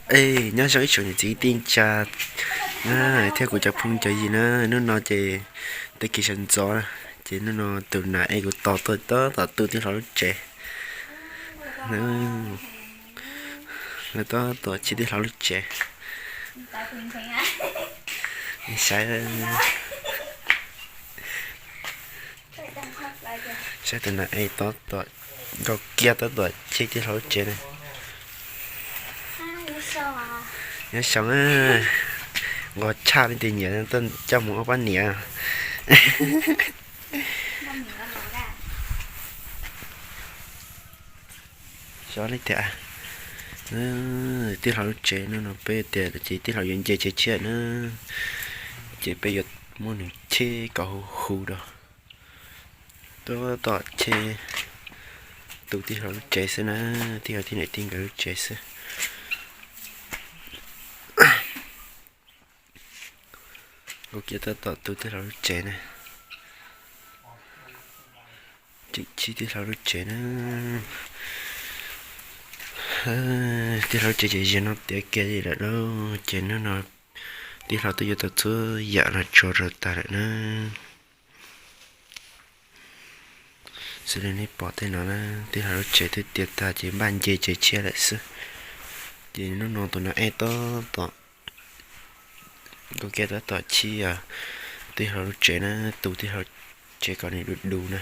Ej, nyob zoo ib tsoom niam txiv kwv tij neej tsa thiab kuv cov phooj cov ywg na, hnub no ces tag kis sawv ntxov na, ces hnub no tus nas ej kuv tos tuaj tab tom tu tij laug lub tsev. Lawv tab tom chiv tij laug lub tsev. Saib, saib tus nas ej tab tom, nkauj kiag tab tom chiv tij laug lub tsev na. Nyob zoo, nqos tshaj li tus nyiam tuaj coj mus ua poj niam. Xyov li tias tij laug lub tsev no no peb tias ces tij laug yuav nce tsev tshiab na, ces peb yuav muab nws cheb kom huv huv rau. Tab tom cheb tu tij laug lub tsev xwb na, tij laug tij niam tij nkawd lub tsev xwb. Nkauj kiag tab tom tu tij laug lub tsev na. Tseem chiv tij laug lub tsev na. Tij laug lub tsev ces ziag no tiav kiag li lawm lauj, ces hnub no tij laug twb yuav tau txhua yam los tso rau tag lawm na. Xws li nej pom tej no na, tij laug lub tsev twb tiav tag ces npaj nce tsev tshiab lawm xwb. Ces hnub no tus nas ej tab tom, nkauj kiag tab tom chiv tij laug lub tsev na, tu tij laug tsev kom nws du du na.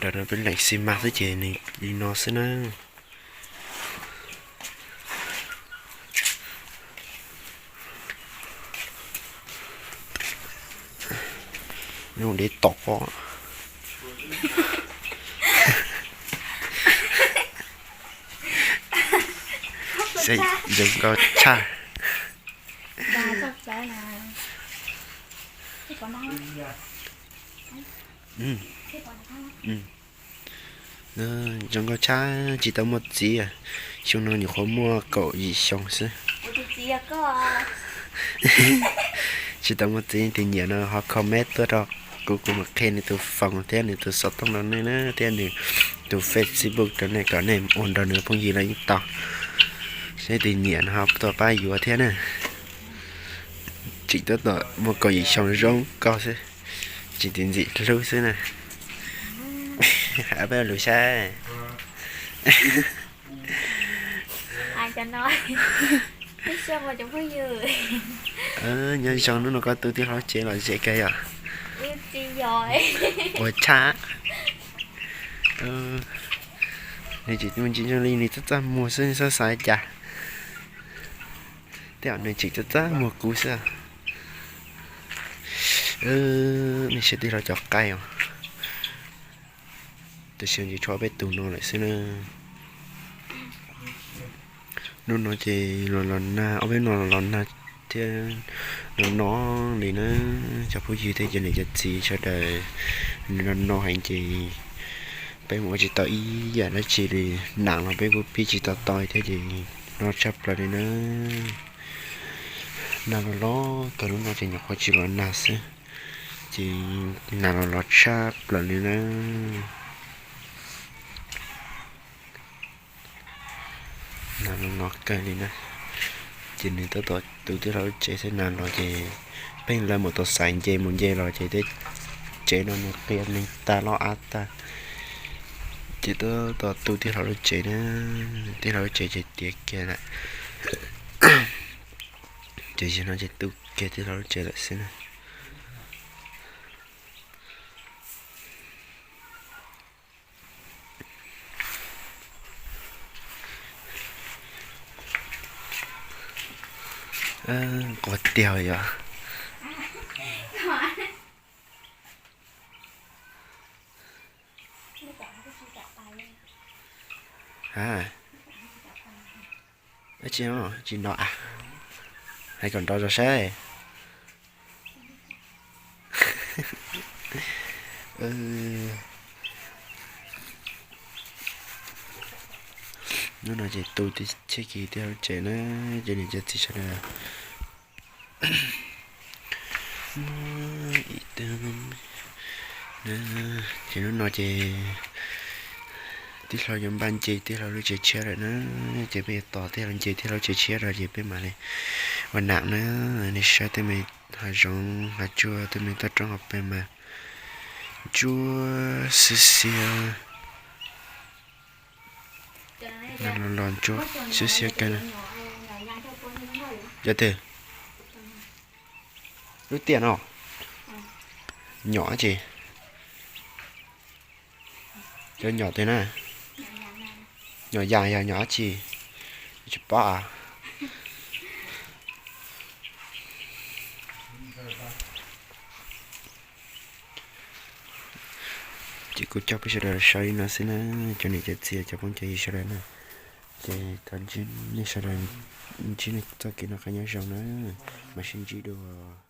Ntawm no peb leem xi mas xwb ces nws li no xwb na. Nyob dev tom pob. Zoo nkauj tshaj. Zoo nkauj tshaj, tsis tau muaj txiv. Xyoo no nyuam qhuav muaj kaum yim xyoo xwb. Tsis tau muaj txiv, tus nyiam no ho comment tuaj rau kuv, kuv mam qhia nws tus foos thiab nws tus xov tooj rau nej na, thiab nws tus Facebook rau nej kom nej ua nrog nws phooj ywg los yeej tau. Saib tus nyiam no ho tuaj pab yuav thiab na. Tseem tab tom muaj kaum yim xyoo zoo nkauj xwb, tsis tiv ntxim hlub xwb na. Peb lus saib. Nyob zoo, hnub no koj tu tij laug tsev los ze kawg yom? Ua tshaj. Nws tseem mus ntsia zoo li nws txaj txaj muag xwb, xav xav cas. Tej zaum nws tseem txaj txaj muag kuv xwb. Nej saib tij laug cov qaib os. Tam sim no ces tshuav peb tus no lawm xwb na. Hnub no ces los los nag, ob peb no los los nag thiab no no li na. Cov phooj ywg thiab cov niam cov txiv sawv daws, nws no no heev ces peb mus ua tsis tau ib yam dab tsi li. Nas los peb kuj pib tsis tau tau thiab ces no tshaj plaws li na. Nag los los kawg, lub no ces nyuam qhuav tsis los nag xwb, ces nas los los tshaj plaws li na. Nas los los kawg li na. Ces nws tab tom tu tij laug lub tsev xwb, nas los ces pheej lawv mus tau xaiv nce mus nce los ces tej tsev no nws qia neeg tag loj av tag. Ces tab tom tu tij laug lub tsev na, tij laug lub tsev ces tiav kiag lawm. Ces zaum no ces tu kiag tij laug lub tsev lawm xwb na. Nquag tiag yom. Tsis, tsis nrov a, hais kom nrov zog saib. Hnub no ces tu tib txhiab kis tij laug lub tsev na, cov niam cov txiv sawv daws. Ces hnub no ces tij laug yuav npaj nce tij laug lub tsev tshiab lawm na, ces peb yuav tos tij laug nce tij laug lub tsev tshiab rau ces peb mam li ua nam na. Nej saib tej me hav zoov hav tsuag tej me toj roob hauv pes mas ntsuab xiab xiab, los los ntsuab xiab xiab kawg na. Cov twg? Lub tiaj no? Nyom dab tsi? Cov nyom twg na? Nyom yas yog nyom dab tsi? Tsis paub. Ces kuv coj peb sawv daws saib li no xwb na, cov niam cov txiv cov phooj cov ywg sawv daws na. Ces thov nej sawv daws ntsib nej txoj kev noj qab nyob zoo na, mam sib ntsib dua.